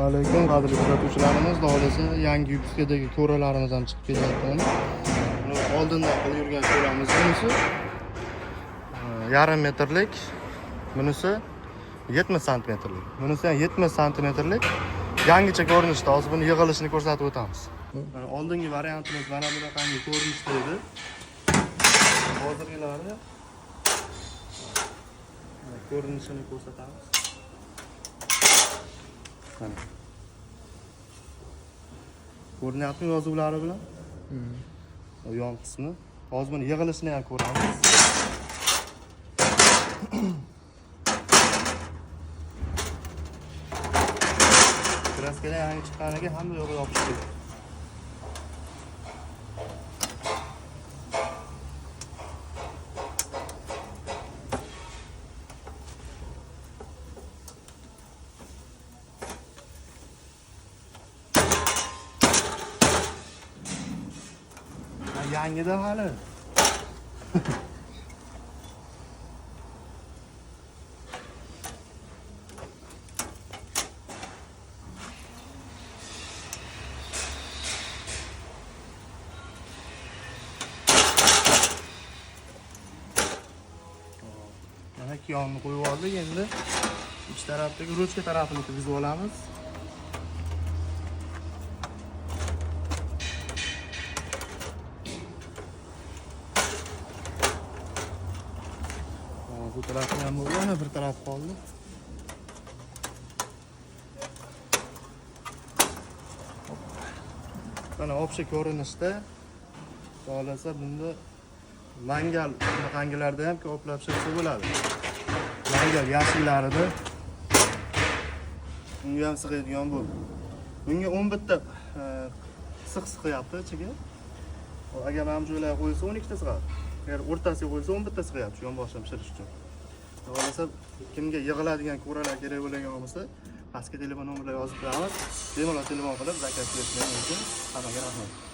Alaykum qadrli kuzatuvchilarimiz. Xohlasa yangi yupskadagi ko'ralarimiz ham chiqib kelyapti. Buni oldindan qilib yurgan ko'ramiz bunisi. Yarim metrlik, bunisi 70 santimetrlik. Bunisi ham 70 santimetrlik. Yangicha ko'rinishda. Hozir buni yig'ilishini ko'rsatib o'tamiz. Mana oldingi variantimiz mana bunaqangi ko'rinishda edi. Hozirgilari mana ko'rinishini ko'rsatamiz. Mana. Ko'rinyaptimi yozuvlari bilan? O yon qismi. Hozir buni yig'ilishini ham ko'ramiz. Kraskalar yangi chiqqaniga hamma yog'i yopishdi. Ha, yangida hali. Mana kiyonni qo'yib oldik. Endi ich tarafdagi ruchka tarafini kirgizib olamiz. Bu tarafini ham bo'ldi, yana bir taraf qoldi. Mana общий ko'rinishda xohlasa bunda mangal bunaqangilarda ham ko'plab pishirsa bo'ladi. Mangal yashillarida unga ham sig'adigan bo'ldi. Bunga 11 ta qisiq sig'yapti ichiga. Agar mana bu joylarga qo'yilsa 12 ta sig'adi. Agar o'rtasiga qo'yilsa 11 ta sig'yapti shu yonboshini pishirish uchun. Xohlasa kimga yig'iladigan ko'ralar kerak bo'lgan bo'lsa, pastga telefon nomerlar yozib qo'yamiz. Bemalol telefon qilib zakaz qilishlari mumkin. Hammaga rahmat.